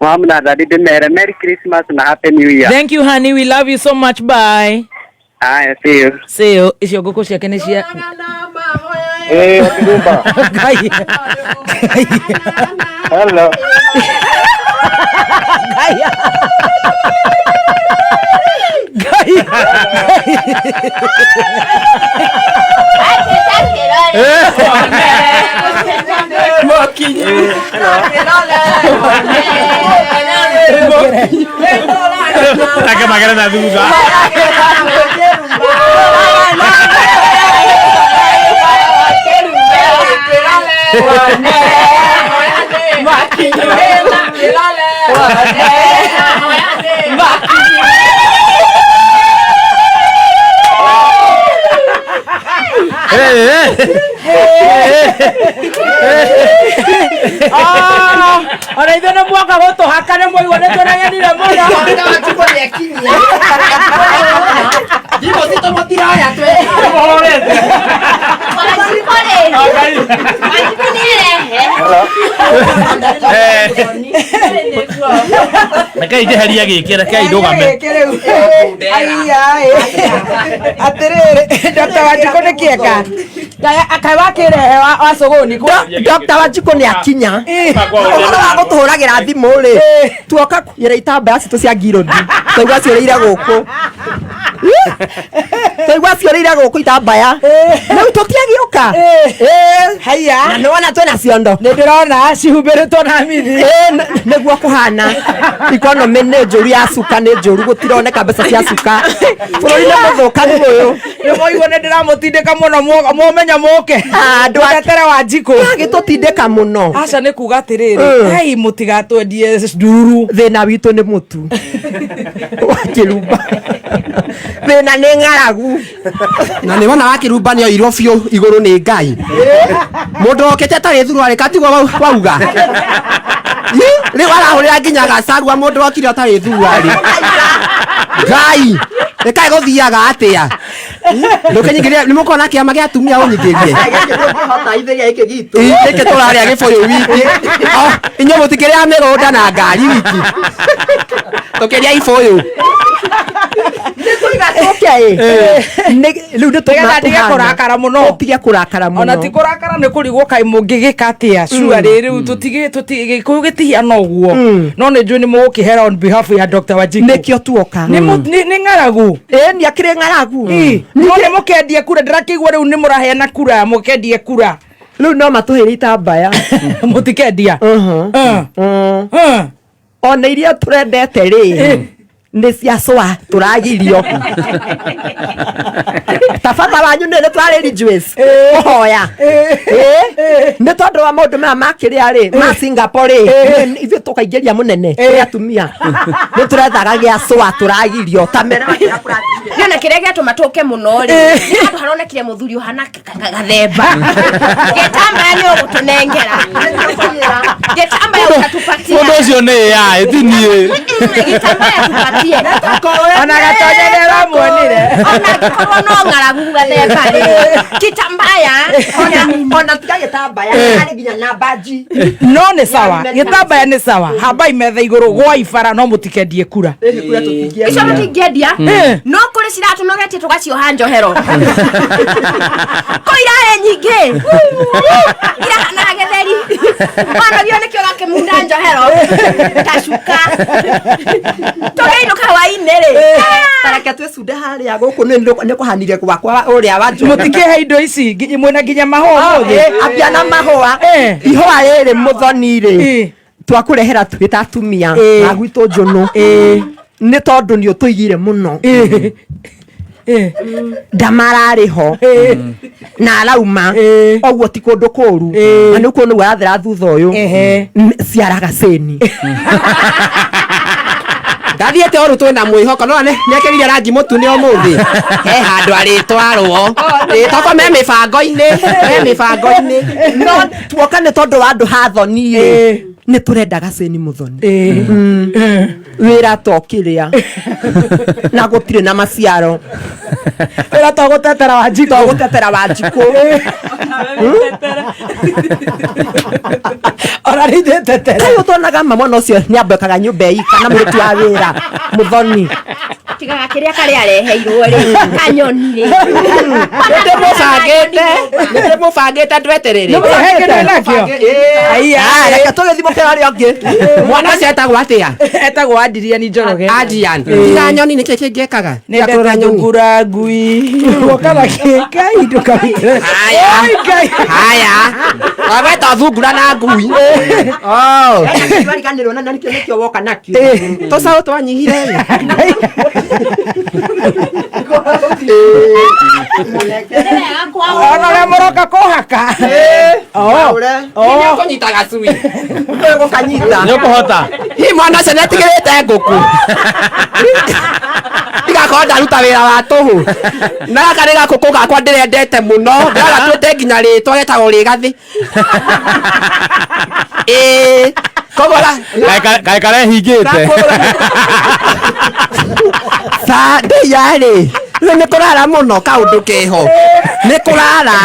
Mom na daddy ndĩmere Merry Christmas na Happy New Year. Thank you honey, we love you so much. Bye. Aya, see you. See you. Icio ngũkũ ciake nĩ cia Eh, Kirumba. Ngai. Ngai. Hello. Ngai. Ngai. Reke magere na thutha. Ah, ona ithuĩ nĩ muoka gũtũhaka nĩ mwaigua nĩ tũregenire mũno. Thimũ citũ mũtiroya twĩ Rekei njeherie gĩkĩ, rekei ndũgame. Gĩkĩ rĩu. Aiya, ĩ. Atĩrĩrĩ, Dr. Wanjikũ nĩ kĩeka. Kaĩ wakĩrehe wa cũgũni Dr. Wanjikũ nĩ akinya ũhoro wa gũtũhũragĩra thimũ rĩ tuoka kũiyĩra itambaya citũ cia ngirũndi twaigua ciũrĩire gũkũ twaigua ciũrĩire gũkũ itambaya rĩu tũtiagĩũka Haiya. na nĩwona twĩna ciondo Nĩ ndĩrona cihumbĩrĩtwo na mithi. Nĩguo kũhana ikonomĩ nĩ njũru ya cuka nĩ njũru gũtironeka mbeca cia cuka bũrũri nĩ mũthũkanu ũyũ. Nĩ mwaigua nĩ ndĩramũtindĩka mũno mwomenya mũke. Ah, andũ a- Mũtetere Wanjikũ. Agĩtũtindĩka mũno. Aca nĩ kuga atĩrĩrĩ, hei mũtigatwendie ndururu. Thĩna witũ nĩ mũtu wa kĩrumba, thĩna nĩ ng'aragu. Na nä wona wa kä rumba nä oirwo biå igå rå nä Ngai må ndå okä te atarä thuruarä katigwo wauga rä u arahå rä ra nginya gacagua må ndå okire atarä thuruarä Ngai rä kaä gå thiaga atä a ndå kä nyingä rie nä må kona kä ama gä atumia å nyingä rie Ndũngĩhota ithĩria gĩkĩ gitũ. Gä kä tå rarä a gä bå yå wiki inyuä må tikä rä a mä gå nda na ngari wiki tå kä rä a ibå yå. Nĩ tũke ĩ. Rĩu nĩ Nĩgetha ndige kũrakara mũno. Ũtige kũrakara mũno. Ona ti kũrakara nĩ kũrigwo kaĩ mũngĩgĩka atĩa cua rĩ rĩu tũtigĩ gĩkũyũ gĩtihiana ũguo no nĩ njũĩ nĩ mũgũkĩhera on behalf ya Dr. Wanjikũ. Nĩkĩo tuoka. Nĩ ng'aragu. Ĩ nĩ akĩrĩ ng'aragu. No nĩ mũkendie kura ndĩrakĩigua rĩu nĩ mũraheana kura mũkendie kura. Rĩu no matũhĩre itambaya. Mũtikendia. Ona iria tũrendete rĩ nĩ cia cwa tũragirio ta baba wanyu nĩ tũrarĩ juice kũhoya. Ĩ, nĩ tondũ wa maũndũ maya makĩrĩa rĩ ma Singapore rĩ ithuĩ tũkaingĩria mũnene tũrĩ atumia nĩ tũrethaga gĩa cwa tũragirio ta mera. Nĩona kĩrĩa gĩatũma tũke mũno rĩ nĩ handũ haronekire mũthuri ũhana gathemba gĩtambaya nĩ ũgũtũnengera gĩtambaya ũtatupatia. Mũndũ ũcio nĩ AI, ti niĩ. Gĩtambaya tupatie. Ona gatonya nĩ aramuonire. Ona angĩkorwo no ng'aragu gathemba rĩ kitambaya. Ona tiga gĩtambaya harĩ nginya na mbanji. No nĩ sawa gĩtambaya nĩ sawa hambai metha igũrũ gwa ibara no mũtikendie kura. Icio mũtingĩendia no kũrĩ ciratũnogetie tũgacioha njohero kũ irarĩ nyingĩ irahana gĩtheri wanogio nĩkĩo ũgakĩmunda njohero ta cuka tũkĩinũka hwainĩ rĩ. Tareke twĩcunde harĩa gũkũ nĩ kũhanire gwakwa ũrĩa wa Njũgũna. Mũtikĩhe indo ici mwĩna nginya mahũa ũmũthĩ. Ambia na mahũa. Ihũa rĩrĩ mũthoni rĩ twakũrehera twĩ ta atumia a gwitũ njũnũ nĩ tondũ nĩ ũtũigire mũno ndamararĩ ho na arauma ũguo ti kũndũ kũru na nĩ kuo nĩguo arathera thutha ũyũ ciaraga cĩni. Ndathiĩte ũru twĩna mwĩhoko no nĩ ekĩrire rangi mũtune ũmũthĩ he handũ arĩtwarwo toko me mĩbango-inĩ me mĩbango-inĩ. No tuoka nĩ tondũ wa andũ ha thoni rĩ nĩ tũrendaga cĩni mũthoni. Wĩra to kĩrĩa na gũtirĩ na maciaro. Wĩra to gũtetera Wanjikũ. To gũtetera Wanjikũ. Ona nĩ ndĩtetera. Kaĩ ũtonaga ma mwana ũcio nĩ ambekaga nyũmba ĩika na mũruti wa wĩra mũthoni. Tigaga kĩrĩa karĩa areheirwo rĩ, kanyoni rĩ. Nĩndĩmũbangĩte, nĩndĩmũbangĩte ndweterere. Nĩmũhe kĩndũ nakĩo? Aiya. Ah, reke tũgĩthiĩ mũkĩra ũrĩa ũngĩ. Mwana ũcio etagwo atĩa? Etagwo Adrian Njoroge. Adrian. Tiga nyoni nĩkĩ kĩngĩkaga? Tiga kũrora Nĩndete nyoni. thungura, ngui, kana kĩ Ngai ndũkarutĩre. Haya. Oi, Ngai. Haya. Waweta thungura na ngui. Oh. Wariganĩrwo na nĩkĩo nĩkĩo woka nakĩo. Tũcaũ twanyihire. Ona ũrĩa mũroka kũhaka. Oh. Nĩ ũkũnyita gacui. Gũkanyita. Nĩ ũkũhota. Hi mwana ũcio nĩetigĩrĩte ngũkũ. Ndigakorwo ndaruta wĩra wa tũhũ. Na gaka nĩ gakũkũ gakwa ndĩrendete mũno. Ndĩragatuĩte nginya rĩtwa getagwo rĩgathĩ. Ĩĩ. Koguo Kaĩ karehingĩte. Sa ndĩya-rĩ rĩu nĩ kũrara mũno kaũndũ keho nĩ kũrara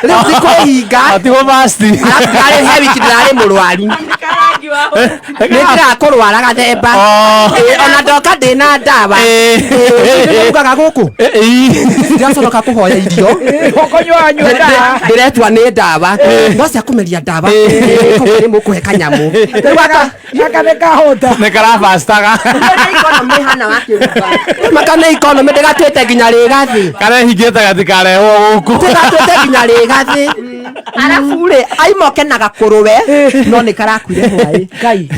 rĩu ti kwĩhinga. Atigwo basti. Arabu ndarĩ he wiki ndĩrarĩ mũrwaru, nĩ ndĩrakũrwara gathemba. Oh. Ĩĩ, ona ndoka ndĩna ndawa ugaga gũkũ ndiraconoka kũhoya irio. Ũkũnyua nyua ndawa. Ndĩretua nĩ ndawa no cia kũmeria ndawa. Koguo nĩ mũkũhe kanyamũ rĩu aka. Gaka nĩ kahũta. Nĩ karabastaga. Economy hana wa kĩrumba. Maka nĩ economy ndĩgatuĩte nginya rĩgathĩ. Karehingĩte gatikarehwo gũkũ. Ndĩgatuĩte nginya rĩgathĩ. Arabu rĩ, aima ũkenaga kũrũwe no nĩ karakuire hwaĩ. Ngai.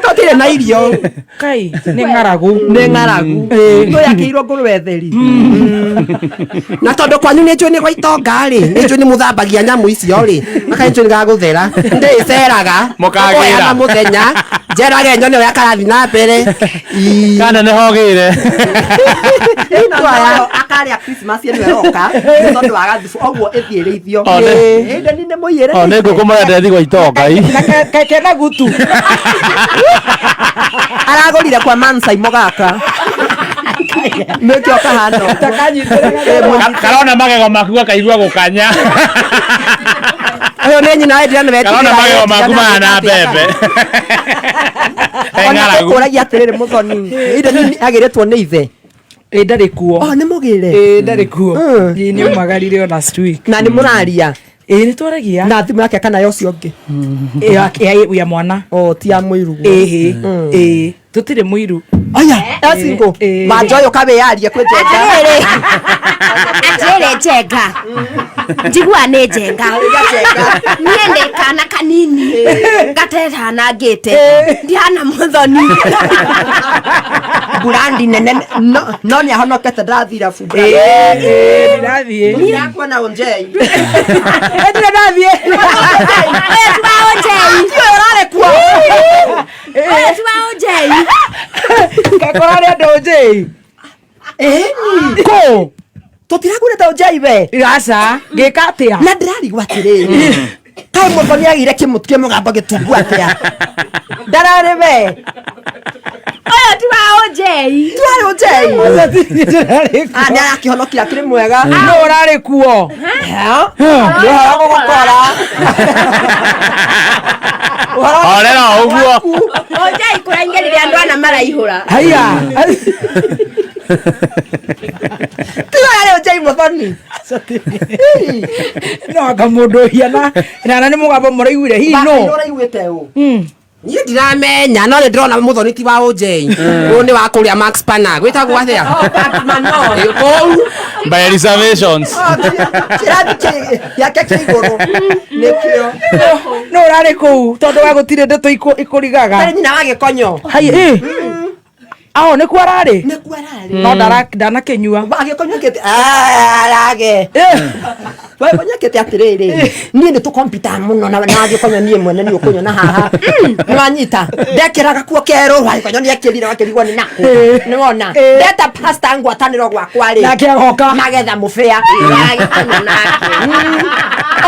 Tũtirĩ na irio. Ngai nĩ ng'aragu. Nĩ ng'aragu. Tũyakĩirwo ngũrwe theri. Na tondũ kwanyu nĩ njũĩ nĩ gwa itonga rĩ, nĩ njũĩ nĩ mũthambagia nyamũ icio rĩ, maka nĩ njũĩ nĩ gagũthera ndĩceraga. Mũkagĩra. Ũkoyana mũthenya njerage nyone ũrĩa karathiĩ na mbere. Ii. Kana nĩ hogĩire. Ĩno akarĩa Christmas ĩno ĩroka nĩ tondũ wa gathubu ũguo ĩthiĩ ĩrĩithio. O, nĩ- Ĩndeni nĩ mũiyĩre. O nĩ ngũkũ mũrenda ĩthiĩ gwa itonga. Ii. Na kena gutu. Aragũrire kwa Mansaimo gaka. Nĩkĩo kahana ũguo. Takanyitĩre gathemba. Karona magego maku gakaigua gũkanya. Ũyũ nĩ nyina wendire nĩ Karona magego maku mahana mbembe. Ona Ng'aragu. ũkũragia atĩrĩrĩ mũthoni, Ĩndeni agĩrĩtwo nĩ ithe. Ĩ ndarĩ kuo. O nĩ mũgĩre. Ĩ ndarĩ kuo. Ĩ nĩ omagarire o last week. Na nĩ mũraria. Ĩ nĩ twaragia. Na thimũ yake kana ya ũcio ũngĩ. Ĩ ya mwana. O ti ya mũiru. Ĩhĩ. Ĩ tũtirĩ mũiru. Aya, e single. Ĩ. Wanja ũyũ kawĩyarie kwĩ Njenga. Atĩrĩrĩ, atĩrĩrĩ Njenga, njiguaga nĩ Njenga. Niĩ ndĩ kana kanini gatetanangĩte, ndihana mũthoni. Burandi nene no no nĩ ahonokete ndathira bu. Ĩ ĩ ndirathiĩ. Ndirakuona ũnjei. Ĩ ndirĩ ndathiĩ. Ũyũ ti wa Ũnjei. Ũyũ ũrarĩ kuo. Ũyũ ti wa Ũnjei. Kakora rĩ andũ Ũnjei. Ĩni. Kũ? Tũtiragũrĩte ũnjei we. Aca ngĩka atĩa? Na ndĩrarigwo atĩrĩrĩ. Kaĩ mũthoni agĩire kĩmũgambo gĩtungu atĩa? Ndararĩ we. Ũyũ ti wa Ũnjei. Tiwarĩ ũnjei. Ndirarĩ Ah, kuo. nĩ arakĩhonokire akĩrĩ mwega. Nũ ũrarĩ kuo? Nĩ ũhoro gũgũkora. Ũhoro Horera o ũguo. Ũnjei kũraingĩrire andũ ana maraihũra. Haiya. Tiga yarĩ ũnjei mũthoni. No anga mũndũ ũhiana nana nĩ mũgambo mũraiguire hihi Nũ nũ? ũraiguĩte ũ? Niĩ ndiramenya no nĩ ndĩrona mũthoni ti wa ũnjei ũyũ nĩ wa kũrĩa Max Pana gwĩtagwo atĩa? Ĩ, kũu. By reservations. Kĩrathi gĩake kĩ igũrũ. Nĩkĩo. Nũ ũrarĩ kũu tondũ wa gũtirĩ ndeto ikũrigaga. Tarĩ nyina wa gĩkonyo. Haiya ĩ. Aho nĩkuo ararĩ. Nĩkuo ararĩ. No ndanakinyua. Agĩkonywa kĩte arage. Wagĩkonywa kĩte atĩrĩrĩ, niĩ nĩ tũkompita mũno na agĩkonywa niĩ mwene nĩ ũkũnyona haha. Nĩwanyita ndekĩra gakuo kerũ, wagĩkonywa nĩ ekĩrire wakĩrigwo nĩ nakũ. Nĩwona ndeta pasta ngwatanĩro gwakwa rĩ, Nake agoka. Magetha mũbĩa. Wagĩkonywo nake.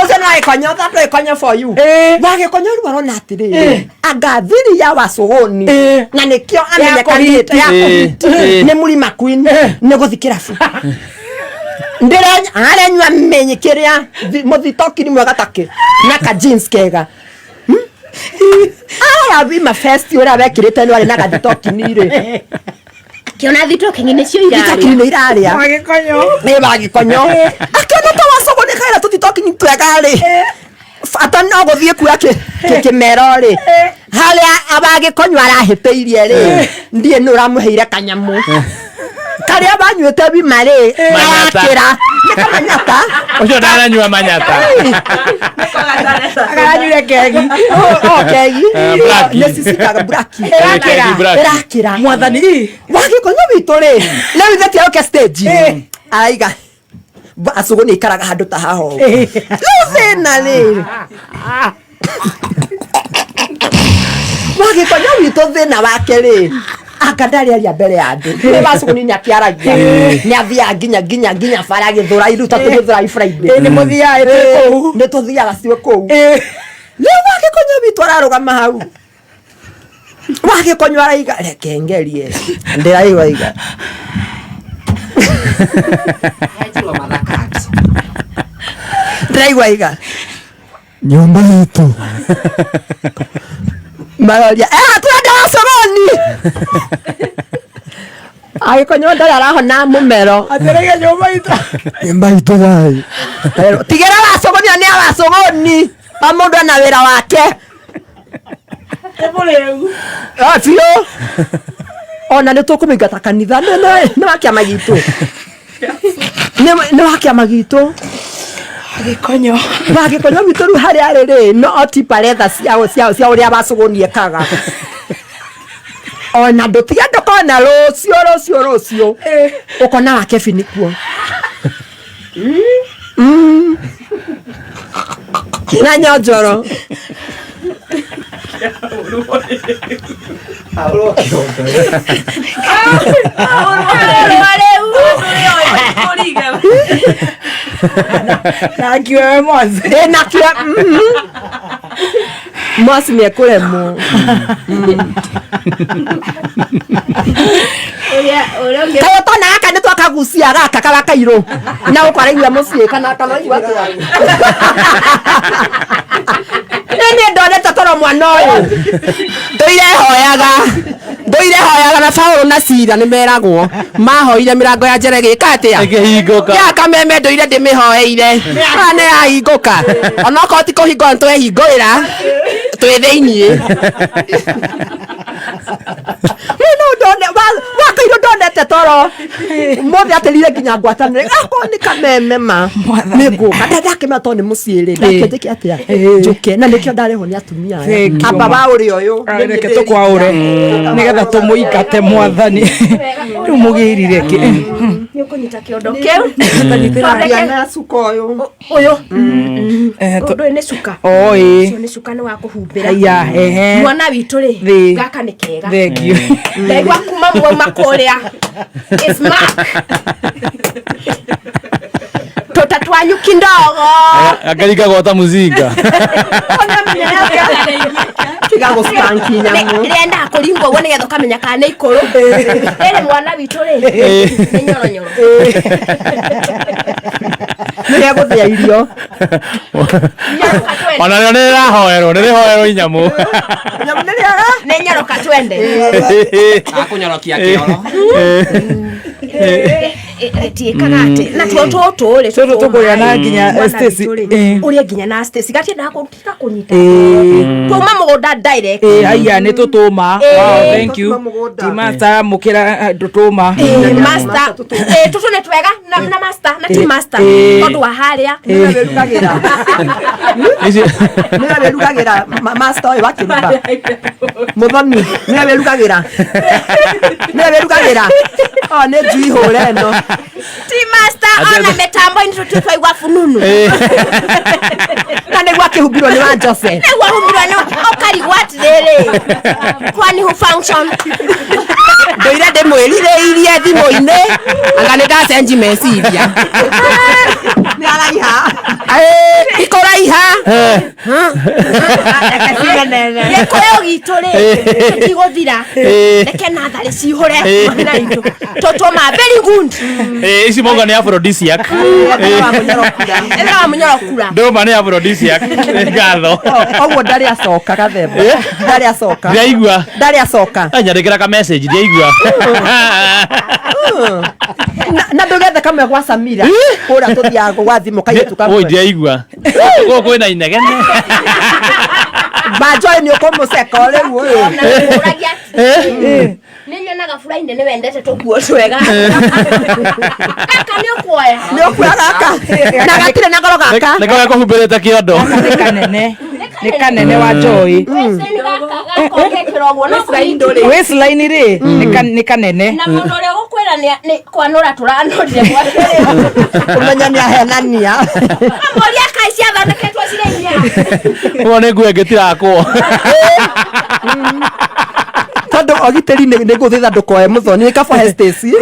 Ũcio nĩ wagĩkonyo, that wagĩkonyo for you. Wagĩkonyo rĩu arona atĩrĩrĩ, anga thiri ya wacũgũni na nĩkĩo amenyekanĩte ya kũhiti nĩ Mlima Queen nĩ gũthi kĩrabu. Ndĩre arenyua menye kĩrĩa mũthitokiri mwega takĩ na ka jeans kega. Aya wima fest ũrĩa wekĩrĩte nĩ warĩ na gathitokini rĩ. Kĩona thitokingi nĩcio irarĩa. Thitokini nĩ irarĩa. Wagĩkonyo. Nĩ wagĩkonyo akĩona ta wacũgũni kaĩra tũthitokini twega rĩ, bata no gũthiĩ kuoya kĩmero rĩ, harĩa wagĩkonywa arahĩtĩirie rĩ, ndiĩ nĩ ũramũheire kanyamũ karĩa wanyuĩte wima rĩ. Manyata. Arakĩra nĩ kamanyata. Ũcio ndaranyua manyata. Akaranyuire kegi. O kegi. Blackie. Nĩ cicitaga braki. Kegi blackie. Ĩrakĩra. Mwathani. Wagĩkonyo witũ rĩ, rĩu ithe tiaũke stage araiga acũgũ nĩ ikaraga handũ ta haha ũũ. Rĩu thĩna rĩ, wagĩkonyo witũ thĩna wake rĩ, anga ndarĩ aria mbere ya andũ. Nĩ wacũgũ nĩ akĩaragia, nĩ athiaga nginya bara Gĩthũrai, rĩu ta tũ Gĩthũrai Friday. Nĩ mũthiaga ĩtĩ kũu. Nĩ tũthiaga ciĩ kũu. Rĩu wagĩkonyo witũ ararũgama hau, wagĩkonyo araiga reke ngerie, ndĩraigua iga ndĩraigua iga nyũmba itũ maroria eh twenda wacogoni. Agĩkonyo ndarĩ arahona mũmero. Atĩrĩge nyũmba itũ. Nyũmba itũ thayũ. Tigĩra wacogoni nĩ awacogoni o mũndũ ena wĩra wake. Nĩ mũrĩu. Ah, biũ ona nĩ tũkũmĩingata kanitha. Nĩ wa kĩama gitũ. Nĩ wa kĩama gitũ. Gĩkonyo. Wagĩkonyo witũ rĩu harĩa arĩ rĩ, no oti paretha cia ũrĩa wacũgũni ekaga ona ndũtige ndũkona rũciũ ũkona wa Kevin kuo na nyonjoro. Thank you very much. Ĩ nakĩo mwasi nĩ ekũremwo. Ũrĩa ũngĩ. Kaĩ ũtona gaka nĩ twakagucia gaka kara kairũ na gũkũ araigua mũciĩ kana aigua atĩa? Nĩ ndonete toro mwana ũyũ. Ndũire hoyaga na Paũlũ na Sila nĩ meragwo mahoire mĩrango ya njere gĩka atĩa? Ĩkĩhingũka. Ya kameme ndũire ndĩmĩhoeire aya nĩ yahingũka, onokorwo ti kũhingũra nĩ twehingũrĩra twĩ thĩiniĩ. Rĩu no ndone wakairũ ndonete toro mũthĩ atĩrire nginya ngwatanĩre akorwo nĩ kameme ma nĩ ngũka ndakĩmenya tondũ nĩ mũciĩ rĩ, ndakĩnjĩke atĩa njũke na nĩkĩo ndarehwo nĩ atumia aya. Thank you, Amba ma. wa ũrĩa ũyũ. Reke tũkwaũre nĩgetha tũmũingate mwathani rĩu mũgĩrire kĩ. Nĩ ũkũnyita kĩondo kĩu. Ndiana cuka ũyũ. Ũyũ. Eh, Ũndũ ũyũ nĩ cuka. O, ĩĩ. Ũcio nĩ cuka nĩ wa kũhumbĩra. Aya, ehe. Mwana witũ rĩ, Thĩ. gaka nĩ kega. Thank you. Ndaigua kuma mwauma kũrĩa. It's Mark. Tota twanyu kindogo. Akaringa gwata muzinga. Tiga gũspanki nyamũ. Rĩendaga kũringwo ũguo nĩgetha ũkamenya kana nĩ ikũrũ. Rĩrĩ mwana witũ rĩ, nĩ nyoronyoro. Nĩ gũthĩa irio. Nyoroka twende. Ona rĩo nĩ rĩrahoerwo, nĩ rĩhoerwo inyamũ. Nyamũ nĩ rĩaga. Nĩ nyoroka twende. Akũnyorokia kĩoro. Gĩtiĩkaga atĩ natuo tũtũ rĩ. Tũtũ tũkũrĩa na nginya, Stacy, Ũrĩa nginya na Stacy gatiendaga kũtiga kũnyita. Ĩĩ. Twauma mũgũnda direct. Ĩĩ, haiya nĩ tũtũma. Ĩĩ. Wow, thank you. Tũtũma mũgũnda. Ti master mũkĩra tũtũma. Ĩĩ, master. Ĩĩ, tũtũ nĩ twega na master na ti master Ĩĩ. tondũ wa harĩa. Nĩwe wĩrugagĩra. Ici Nĩwe wĩrugagĩra master ũyũ wa kĩrumba. Mũthoni, nĩwe wĩrugagĩra. Nĩwe wĩrugagĩra. O nĩ njui hũre ĩno. Ti master ona mĩtambo-inĩ tũtwaigua fununu. Na nĩguo akĩhumbirwo nĩ wa Jose. Nĩguo humbirwo nĩ ũkarigwo atĩrĩrĩ, kwani hu function? Ndũire ndĩmwĩrirĩirie thimũ-inĩ, anga nĩ ndacenji meciria. Nĩ araiha. Ĩĩ, ikũraiha. Gĩkũyũ gitũ rĩ gĩtigũthira, reke natharĩ cihũre na itũ tũtũma very good. Eh, ici mongo nĩ aphrodisiac. Ethera wa mũnyorokura. Ethera wa mũnyorokura. Ndũma nĩ aphrodisiac. Ngatho. Ũguo ndarĩ acoka gathemba. Ndarĩ acoka. Ndiaigua. Ndarĩ acoka. Anyandĩkĩra ka message ndiaigua. Na ndũgethe kamwe gwa Samira. Kũrĩa tũthiaga gwa thimũ kairĩtu Oi kamwe. ndiaigua. Gũkũ kwĩna inegene. Banjoy nĩ ũkũmũceka rĩu ũyũ. Na nĩkũragia atĩrĩrĩ, nĩ nyonaga burainĩ nĩ wendete tũkuo twega, gaka nĩ ũkuoya. Nĩ ũkuoya gaka. Na gatirĩ na goro gaka. Nĩko gakũhumbĩrĩte kĩondo. Nĩ kanene, nĩ kanene wa Joy. Waistline gaka gakongekĩra ũguo no kũhindũrĩ. Waistline rĩ nĩ kanene. Na mũndũ ũrĩa ũgũkwĩra nĩ kwanũra tũranũrire gwake rĩ, Ũmenya nĩ ahenania. amũria kaĩ ciathondeketwo cirĩ inya. Ũguo nĩ nguo ĩngĩtirakwo. Tondũ ũgitĩri nĩ ngũthĩtha ndũkoe mũthoni nĩ kaba he Stacy.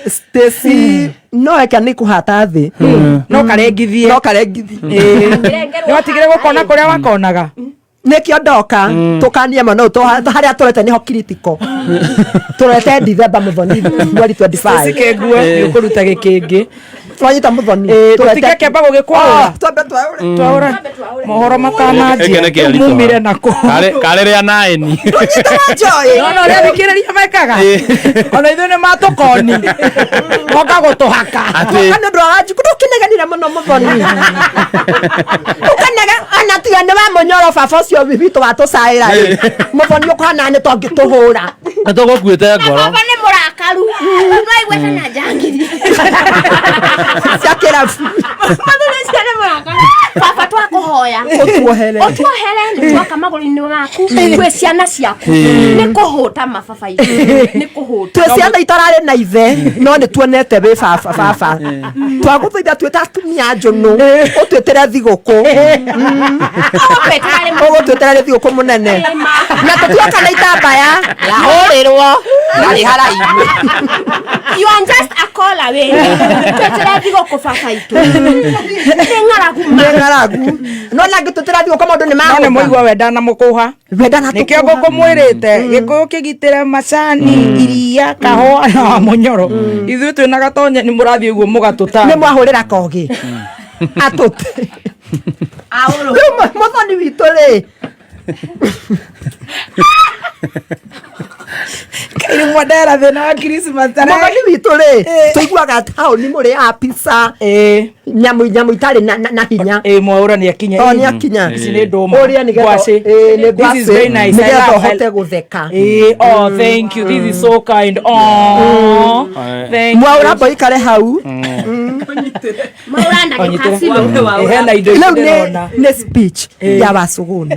Stacy no eke nĩ kũhata thĩ. No karengithie. No karengithi. Nĩ watigire gũkona kũrĩa wakonaga. Nĩkĩo ndoka tũkanie mũno harĩa tũrete nĩho critical. Tũrete December mũthoni mweri 25. Sike nguo nĩ ũkũruta gĩkĩngĩ. Twanyita mũthoni. Tũtige kĩamba gũgĩkwaũra. Oh, twambe twaũre. Twaũra mohoro matananjia. Gĩkĩ nĩ kĩaritũ. Mumire nakũ. Karĩ rĩa naĩni. Twanyita wa Joy. Nona ũrĩa thikĩrĩria mekaga, ona ithuĩ nĩ matũkoni moka gũtũhaka. Atĩ Nĩ ũndũ wa Wanjikũ ndũkĩnegenire mũno mũthoni. Ũkanege ona tiga nĩ wa mũnyoro baba ũcio witũ watũcaĩra rĩ. Mũthoni ũkũhana nĩ tongĩtũhũra. Nĩ tũgũkuĩte ngoro. Baba nĩ mũrakaru no aiguĩte na njangiri Cia kĩrabu. Mũthuri ũcio nĩ mũrakaru. Baba, twakũhoya Ũtuohere. ũtuohere nĩ twoka magũrũ-inĩ maku twĩ ciana ciaku, nĩ kũhũta mababa itũ nĩ kũhũta. Twĩ ciana itararĩ na ithe no nĩ tuonete wĩ baba. Baba, twagũthaitha twĩ ta atumia njũnũ ũtwĩtĩre thigũkũ. Ũgũtwĩtĩra rĩ? Ũgũtwĩtĩra rĩ thigũkũ mũnene na tũtioka na itambaya. Yahũrĩrwo ndarĩ haraihu. You are just a call away. Twĩtĩre thigũkũ baba itũ, nĩ ng'aragu ma. Nĩ ng'aragu no na ngĩtwĩtĩra thigũkũ maũndũ nĩ No nĩ mahũtha. mũigua wenda na mũkũha. Wenda na Nĩkĩo tũkũha. ngũkũmwĩrĩte gĩkũyũ kĩgitĩre macani, iria, kahũa na wa mũnyoro. Ithuĩ twĩna gatonye nĩ mũrathiĩ ũguo mũgatũta. Nĩ mwahũrĩra kogi atũte rĩu mũthoni witũ rĩ. Kairĩ mwandera thĩna wa Christmas. Mũthoni witũ rĩ, tũiguaga taũni mũrĩ a pizza, nyamũ nyamũ itarĩ na hinya. Ĩĩ, mwaũra nĩ akinya. O nĩ akinya. Ici nĩ ndũma. Ũrĩa nĩgetha Ngwacĩ. ĩĩ, nĩ This is ngwacĩ, very nice. I nĩgetha love- ũhote gũtheka. Ĩĩ, oh, thank you. This is so kind. Oh, thank you. Mwaũra mboikare hau. Maũra ndagĩka Ĩĩ, hena indo Rĩu ingĩ ndĩrona. nĩ speech ya Wacũgũni.